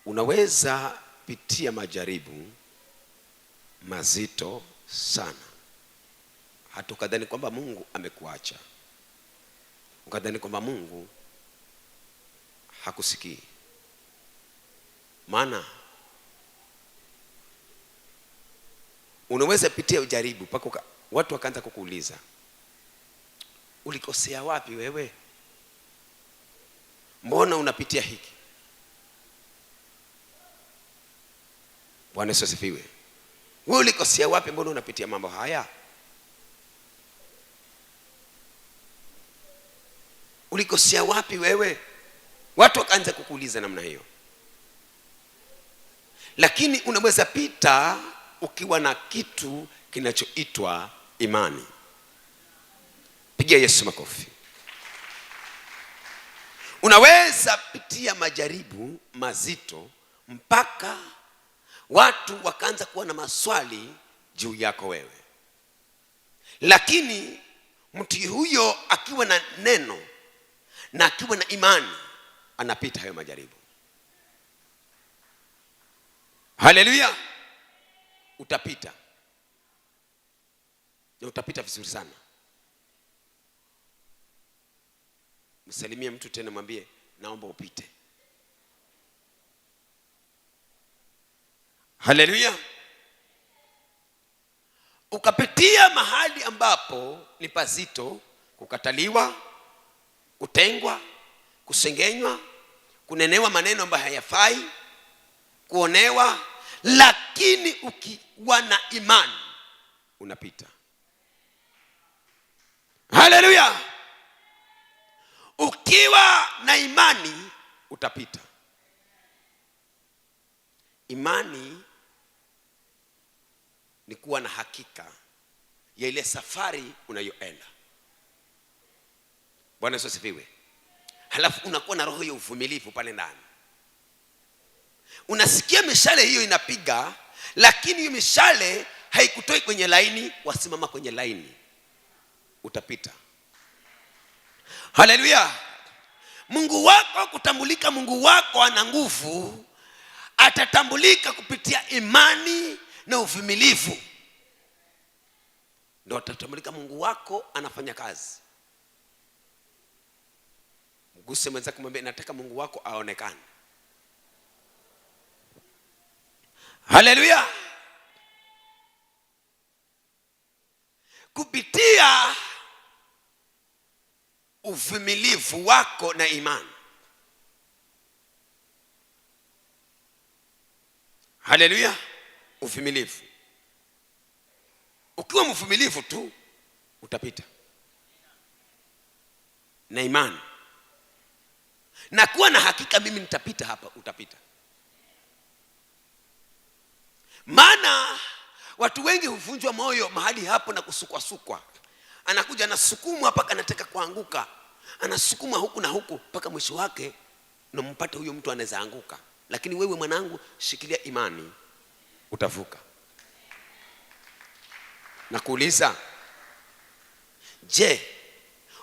Unaweza pitia majaribu mazito sana, hata ukadhani kwamba Mungu amekuacha, ukadhani kwamba Mungu hakusikii. Maana unaweza pitia ujaribu mpaka watu wakaanza kukuuliza, ulikosea wapi wewe? Mbona unapitia hiki? Bwana Yesu asifiwe. Wewe ulikosea wapi? Mbona unapitia mambo haya? Ulikosea wapi wewe? Watu wakaanza kukuuliza namna hiyo. Lakini unaweza pita ukiwa na kitu kinachoitwa imani. Pigia Yesu makofi. Unaweza pitia majaribu mazito mpaka watu wakaanza kuwa na maswali juu yako wewe. Lakini mtu huyo akiwa na neno na akiwa na imani anapita hayo majaribu. Haleluya. Utapita. Na utapita vizuri sana. Msalimie mtu tena, mwambie naomba upite. Haleluya. Ukapitia mahali ambapo ni pazito, kukataliwa, kutengwa, kusengenywa, kunenewa maneno ambayo hayafai, kuonewa, lakini ukiwa na imani unapita. Haleluya. Ukiwa na imani utapita. Imani ni kuwa na hakika ya ile safari unayoenda. Bwana Yesu asifiwe. Halafu unakuwa na roho ya uvumilivu pale ndani. Unasikia mishale hiyo inapiga, lakini hiyo mishale haikutoi kwenye laini, wasimama kwenye laini, utapita. Haleluya. Mungu wako kutambulika, Mungu wako ana nguvu, atatambulika kupitia imani na uvumilivu. Ndio atatambulika Mungu wako anafanya kazi. Mguse mwenzako mwambie, nataka Mungu wako aonekane. Haleluya. Kupitia uvumilivu wako na imani. Haleluya. Uvumilivu. Ukiwa mvumilivu tu utapita. Na imani. Na kuwa na hakika mimi nitapita hapa, utapita. Maana watu wengi huvunjwa moyo mahali hapo na kusukwasukwa. Anakuja anasukumwa mpaka anataka kuanguka. Anasukumwa huku na huku mpaka mwisho wake unampata huyo mtu anaweza anguka. Lakini wewe mwanangu, shikilia imani, utavuka. Nakuuliza, je,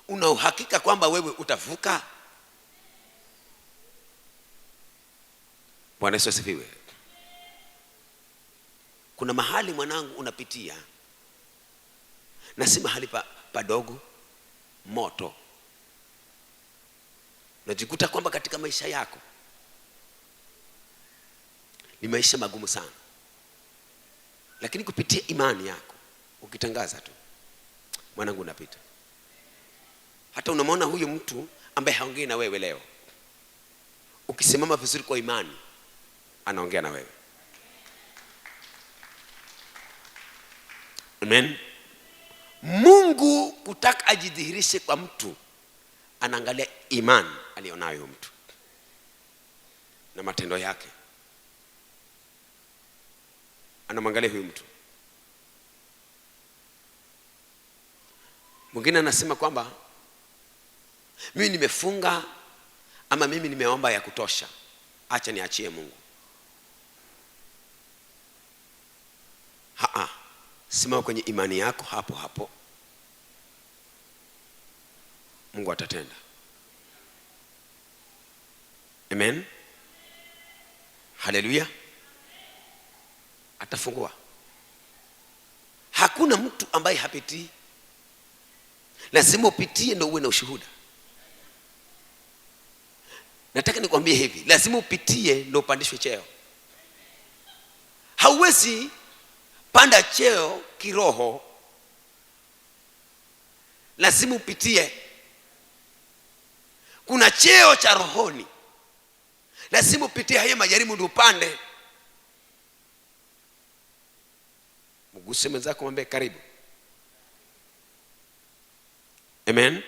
una uhakika kwamba wewe utavuka? Bwana Yesu asifiwe. Kuna mahali mwanangu unapitia, na si mahali padogo, moto. Unajikuta kwamba katika maisha yako ni maisha magumu sana, lakini kupitia imani yako ukitangaza tu, mwanangu unapita. Hata unamwona huyu mtu ambaye haongei na wewe leo, ukisimama vizuri kwa imani anaongea na wewe. Amen. Mungu kutaka ajidhihirishe kwa mtu, anaangalia imani alionayo mtu na matendo yake. Anamwangalia huyu mtu. Mwingine anasema kwamba mimi nimefunga ama mimi nimeomba ya kutosha, acha niachie Mungu. Haa, simama kwenye imani yako hapo hapo, Mungu atatenda. Amen. Haleluya, atafungua. Hakuna mtu ambaye hapitii. Lazima upitie ndo uwe na ushuhuda. Nataka nikwambie hivi, lazima upitie ndo upandishwe cheo. Hauwezi panda cheo kiroho, lazima upitie. Kuna cheo cha rohoni, lazima upitie hayo majaribu ndio upande. Mguse mwenzako, mwambie karibu. Amen.